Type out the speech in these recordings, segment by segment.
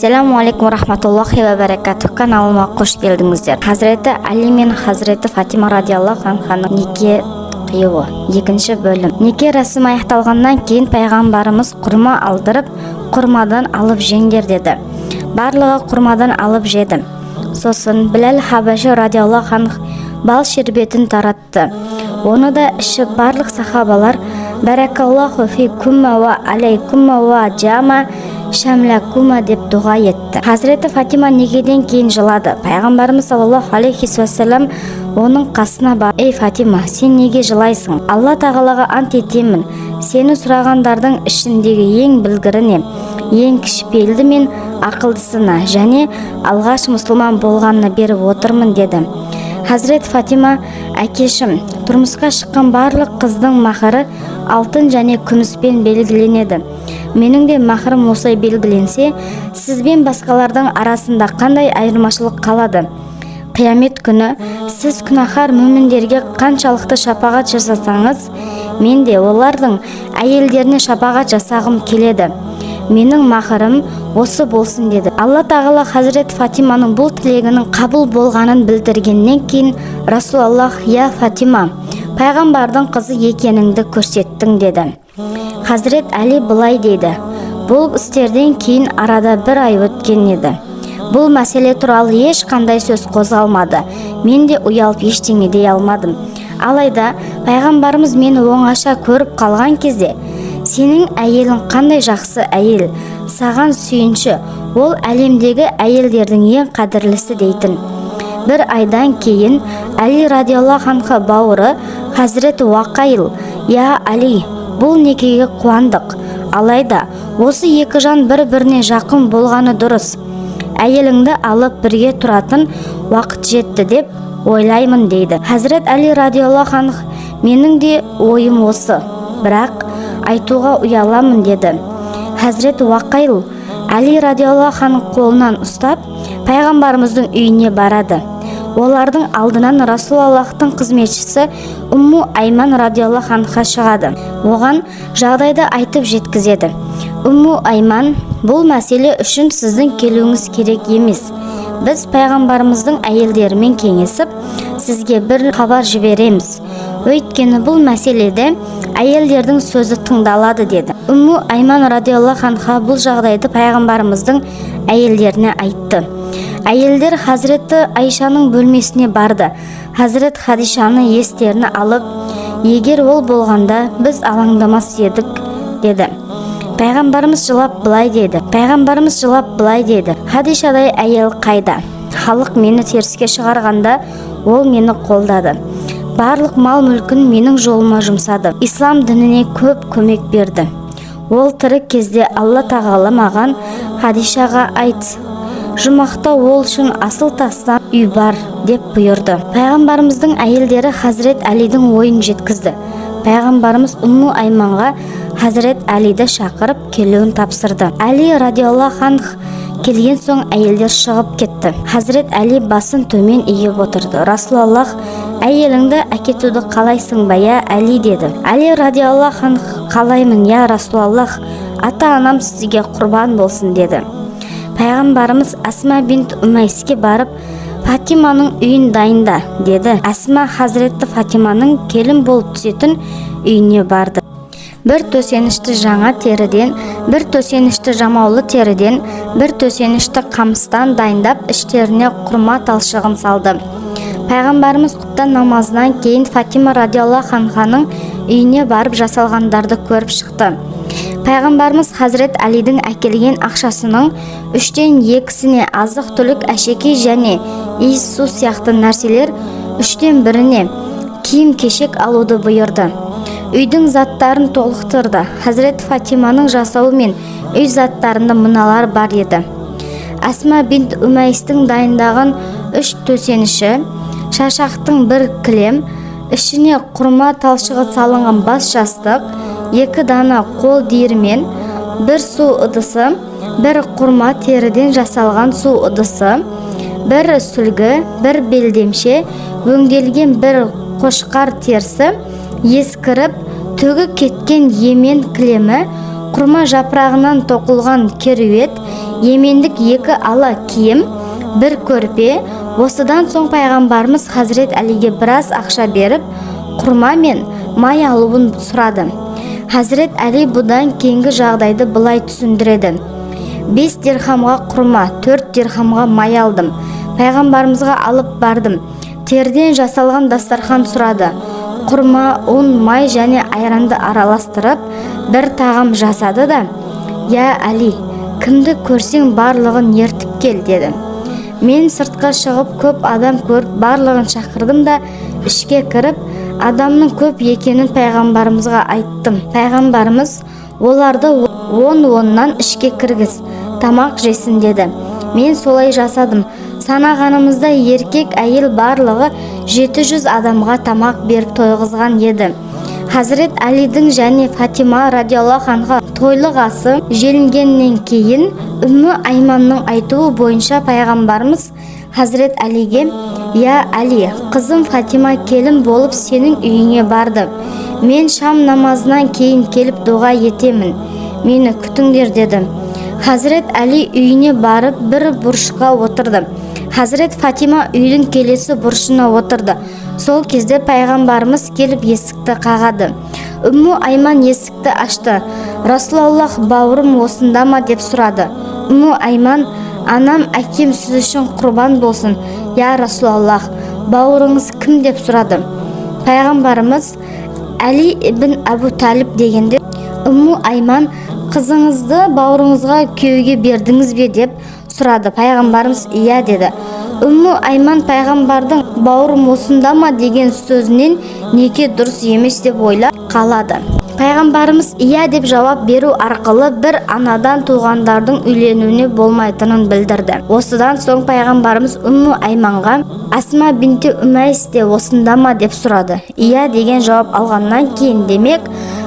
Ассаламу алейкум рахматуллахи ва баракатух. Каналыма қош келдіңіздер. Хазіреті Али мен Хазіреті Фатима радиаллаху анханың неке қиюы. Екінші бөлім. Неке рәсімі аяқталғаннан кейін пайғамбарымыз құрма алдырып, құрмадан алып жеңдер деді. Барлығы құрмадан алып жеді. Сосын Біләл Хабаши радиаллаху анх бал шербетін таратты. Оны да ішіп барлық сахабалар «Бәрәкаллаху фи кумма ва алейкумма ва жама шамлакума» деп дұға етті. Хазіреті Фатима некеден кейін жылады. Пайғамбарымыз саллаллаху алейхи уассалам оның қасына барып: «Ей Фатима, сен неге жылайсың? Алла тағалаға ант етемін, сені сұрағандардың ішіндегі ең білгіріне, ең кішіпейілді мен ақылдысына және алғаш мұсылман болғанына беріп отырмын», деді. Хазірет Фатима: «Әкешім, тұрмысқа шыққан барлық қыздың махыры алтын және күміспен белгіленеді. Менің де махрым осылай белгіленсе, сіз бен басқалардың арасында қандай айырмашылық қалады? Қиямет күні сіз күнәһар мүміндерге қаншалықты шапағат жасасаңыз, мен де олардың әйелдеріне шапағат жасағым келеді. Менің махырым осы болсын», деді. Алла тағала Хазірет Фатиманың бұл тілегінің қабыл болғанын білдіргеннен кейін Расулаллах: «Я Фатима, пайғамбардың қызы екеніңді көрсеттің», деді. Хазірет Әли былай дейді: «Бұл істерден кейін арада бір ай өткен еді. Бұл мәселе туралы ешқандай сөз қозғалмады. Мен де ұялып ештеңе дей алмадым. Алайда пайғамбарымыз мені оңаша көріп қалған кезде: «Сенің әйелің қандай жақсы әйел, саған сүйінші, ол әлемдегі әйелдердің ең қадірлісі», дейтін. Бір айдан кейін Әли радиаллаху анху бауыры Хазірет Уақайл: «Я Али, бұл некеге қуандық. Алайда осы екі жан бір-біріне жақын болғаны дұрыс. Әйеліңді алып бірге тұратын уақыт жетті деп ойлаймын», дейді. Хазірет Әли радиаллаху анх: «Менің де ойым осы, бірақ айтуға ұяламын», деді. Хазірет Уақайл Әли радиаллаху анх қолынан ұстап, пайғамбарымыздың үйіне барады. Олардың алдынан Расулаллахтың қызметшісі Умму Айман радиаллаху анха шығады. Оған жағдайды айтып жеткізеді. Умму Айман: «Бұл мәселе үшін сіздің келуіңіз керек емес. Біз пайғамбарымыздың әйелдерімен кеңесіп, сізге бір хабар жібереміз. Өйткені бұл мәселеде әйелдердің сөзі тыңдалады», деді. Умму Айман радиаллаху анха бұл жағдайды пайғамбарымыздың әйелдеріне айтты. Әйелдер Хазіреті Айшаның бөлмесіне барды. Хазірет Хадишаны естеріне алып: «Егер ол болғанда, біз алаңдамас едік», деді. Пайғамбарымыз жылап былай деді. Пайғамбарымыз жылап былай деді: «Хадишадай әйел қайда? Халық мені теріске шығарғанда, ол мені қолдады. Барлық мал мүлкін менің жолыма жұмсады. Ислам дініне көп көмек берді. Ол тірі кезде Алла тағала маған: „Хадишаға айт, жұмақта ол үшін асыл тастан үй бар“ деп бұйырды». Пайғамбарымыздың әйелдері Хазірет Әлидің ойын жеткізді. Пайғамбарымыз Умму Айманға Хазірет Әлиді шақырып келуін тапсырды. Әли радиаллаху анх келген соң, әйелдер шығып кетті. Хазірет Әли басын төмен иіп отырды. Расулаллах: «Әйеліңді әкетуді қалайсың ба, я Әли?» деді. Әли радиаллаху анх: «Қалаймын, я Расулаллах, ата анам сізге құрбан болсын», деді. Пайғамбарымыз Асма бинт Умайске барып: «Фатиманың үйін дайында», деді. Асма Хазіретті Фатиманың келін болып түсетін үйіне барды. Бір төсенішті жаңа теріден, бір төсенішті жамаулы теріден, бір төсенішті қамыстан дайындап, іштеріне құрма талшығын салды. Пайғамбарымыз құптан намазынан кейін Фатима радиаллаху анханың үйіне барып, жасалғандарды көріп шықты. Пайғамбарымыз Хазірет Әлидің әкелген ақшасының үштен екісіне азық түлік, әшекей және иіс су сияқты нәрселер, үштен біріне киім кешек алуды бұйырды. Үйдің заттарын толықтырды. Хазірет Фатиманың жасауымен үй заттарында мыналар бар еді: Асма бинт Умайстың дайындаған үш төсеніші, шашақтың бір кілем, ішіне құрма талшығы салынған бас жастық, екі дана қол диірмен, бір су ыдысы, бір құрма теріден жасалған су ыдысы, бір сүлгі, бір белдемше, өңделген бір қошқар терісі, ескіріп түгі кеткен емен кілемі, Құрма жапырағынан тоқылған кереует, емендік екі ала киім, бір көрпе. Осыдан соң пайғамбарымыз Хазірет Әлиге біраз ақша беріп, құрма мен май алуын сұрады. Хазірет Әли бұдан кейінгі жағдайды былай түсіндіреді. 5 дирхамға құрма, 4 дирхамға май алдым. Пайғамбарымызға алып бардым. Терден жасалған дастархан сұрады. Құрма, ұн, май және айранды араластырып, бір тағам жасады да, «Я Әли, кімді көрсең барлығын ертіп кел», деді. Мен сыртқа шығып көп адам көріп барлығын шақырдым да ішке кіріп, адамның көп екенін пайғамбарымызға айттым. Пайғамбарымыз оларды он-оннан ішке кіргіз, тамақ жесін деді. Мен солай жасадым. Санағанымызда еркек әйел барлығы 700 адамға тамақ беріп тойғызған еді. Хазірет Әлидің және Фатима радиаллаху анха тойлық асы желінгеннен кейін Үммі Айманның айтуы бойынша пайғамбарымыз Хазірет Әлиге: «Я Әли, қызым Фатима келін болып сенің үйіңе барды. Мен шам намазынан кейін келіп дұға етемін. Мені күтіңдер», деді. Хазірет Әли үйіне барып бір бұрышқа отырды. Хазірет Фатима үйдің келесі бұрышына отырды. Сол кезде пайғамбарымыз келіп есікті қағады. Үмму Айман есікті ашты. Расулаллах, бауырым осында ма деп сұрады. Үмму Айман: «Анам, әкем сіз үшін құрбан болсын, я Расулаллах, бауырыңыз кім?» деп сұрады. Пайғамбарымыз Әли ибн Әбу Талиб дегенде, Үмму Айман: «Қызыңызды бауырыңызға күйеуге бердіңіз бе?» деп сұрады. Пайғамбарымыз «Иә» деді. Үмму Айман пайғамбардың «бауырым осында ма» деген сөзінен неке дұрыс емес деп ойлап қалады. Пайғамбарымыз «иә» деп жауап беру арқылы бір анадан туғандардың үйленуіне болмайтынын білдірді. Осыдан соң пайғамбарымыз Үмму Айманға: «Асма бинти Умайс те осында ма?» деп сұрады. «Иә» деген жауап алғаннан кейін, демек,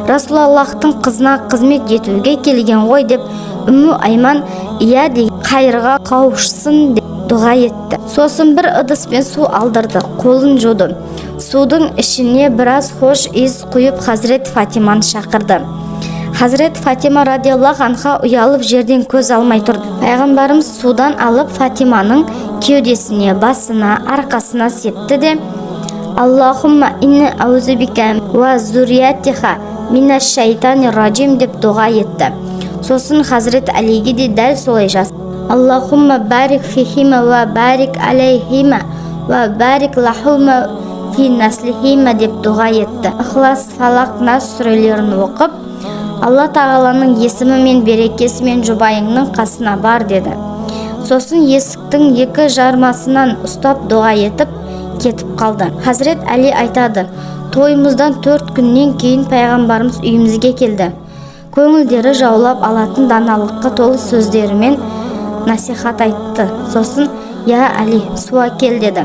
Расулаллахтың қызына қызмет етуге келген ғой деп Үмму Айман «иә» деген қайырға қауышсын деп дұға етті. Сосын бір ыдыспен су алдырды, қолын жуды. Судың ішіне біраз хош иіс құйып, Хазірет Фатиманы шақырды. Хазірет Фатима радиаллаху анха ұялып жерден көз алмай тұрды. Пайғамбарымыз судан алып Фатиманың кеудесіне, басына, арқасына септі де: «Аллахумма инни аузу бика уа зурриятиха минаш шайтани ражим» деп дұға етті. Сосын Хазірет Әлиге де дәл солай жасады. «Аллахумма барик фихима уа барик алейхима уа барик лахума фи наслихима» деп дұға етті. Ықылас, Фалақ, Нас сүрелерін оқып, «Алла тағаланың есімі мен берекесімен жұбайыңның қасына бар» деді. Сосын есіктің екі жармасынан ұстап дұға етіп кетіп қалды. Хазірет Әли айтады: тойымыздан 4 күннен кейін пайғамбарымыз үйімізге келді. Көңілдері жаулап алатын даналыққа толы сөздерімен насихат айтты. Сосын: «Я Әли, су әкел» деді.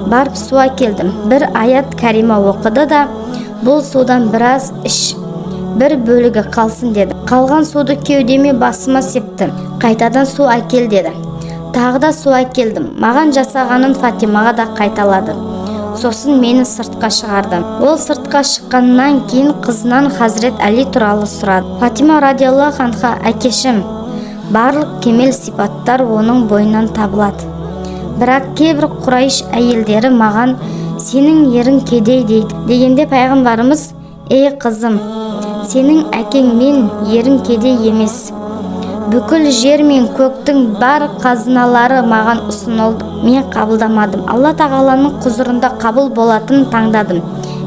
Барып су әкелдім. Бір аят кәрима оқыды да, «Бұл судан біраз іш, бір бөлігі қалсын» деді. Қалған суды кеудеме, басыма септі. «Қайтадан су әкел» деді. Тағы да су әкелдім. Маған жасағанын Фатимаға да қайталады. Сосын мені сыртқа шығарды. Ол сыртқа шыққаннан кейін қызынан Хазірет Әли туралы сұрады. Фатима радиаллаху анха: «Әкешім, барлық кемел сипаттар оның бойынан табылады. Бірақ кейбір құрайш әйелдері маған сенің ерің кедей дейді» дегенде, пайғамбарымыз: «Ей қызым, сенің әкең мен ерің кедей емес. Бүкіл жер мен көктің бар қазыналары маған ұсынылды, мен қабылдамадым. Алла тағаланың құзырында қабыл болатынын таңдадым.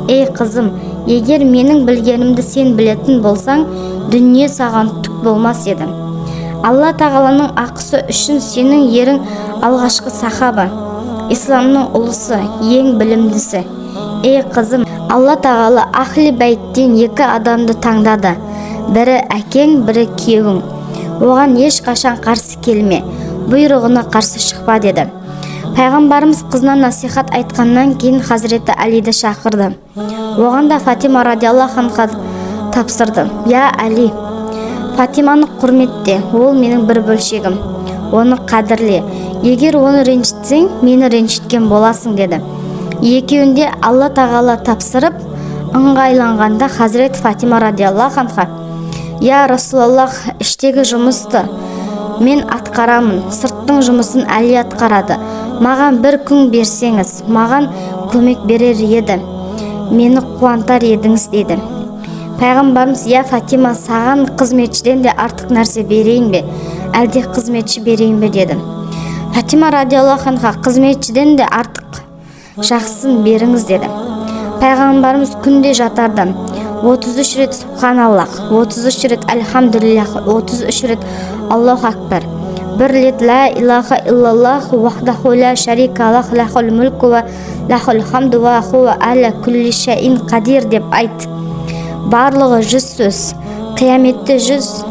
Ей қызым, егер менің білгенімді сен білетін болсаң, дүние саған түк болмас еді. Алла тағаланың ақысы үшін сенің ерің алғашқы сахаба, исламның ұлысы, ең білімдісі. Ей қызым, Алла тағала ахли бәйттен екі адамды таңдады. Бірі әкең, бірі күйеуің. Оған ешқашан қарсы келме, бұйрығына қарсы шықпа» деді. Пайғамбарымыз қызына насихат айтқаннан кейін Хазіреті Әлиді шақырды. Оған да Фатима радиаллаху анха тапсырды. «Я Әли, Фатиманы құрметте, ол менің бір бөлшегім. Оны қадірле. Егер оны ренжітсең, мені ренжіткен боласың» деді. Екеуінде Алла тағала тапсырып, ыңғайланғанда Хазірет Фатима радиаллаху анха: Я Расулаллах, іштегі жұмысты мен атқарамын, сырттың жұмысын Әли атқарады. Маған бір күн берсеңіз, маған көмек берер еді, мені қуантар едіңіз, деді. Пайғамбарымыз: «Я Фатима, саған қызметшіден де артық нәрсе берейін бе, әлде қызметші берейін бе?» – деді. Фатима радиаллаху анха: «Қызметшіден де артық жақсысын беріңіз», – деді. Пайғамбарымыз күнде жатарда 33 рет субханаллах, 33 рет альхамдулиллах, 33 рет аллаху акбар, бір рет ла илаха иллаллах вахдаху ла шарика лах, лахул мулку ва лахул хамду ва хуа аля күлли шайин қадир деп айт. Барлығы 100 сөз. Қияметте 100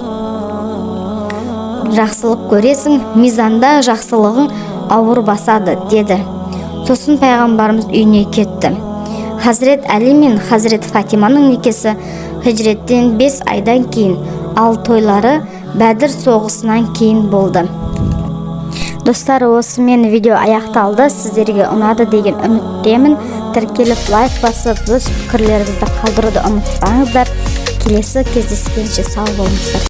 жақсылық көресің, мизанда жақсылығың ауыр басады, деді. Сосын пайғамбарымыз үйіне кетті. Хазірет Әли мен Хазірет Фатиманың некесі хижреттен 5 айдан кейін, ал тойлары Бәдір соғысынан кейін болды. Достар, осымен видео аяқталды. Сіздерге ұнады деген үміттемін. Тіркеліп, лайк басып, өз пікірлеріңізді қалдыруды ұмытпаңыздар. Келесі кездескенше сау болыңыздар.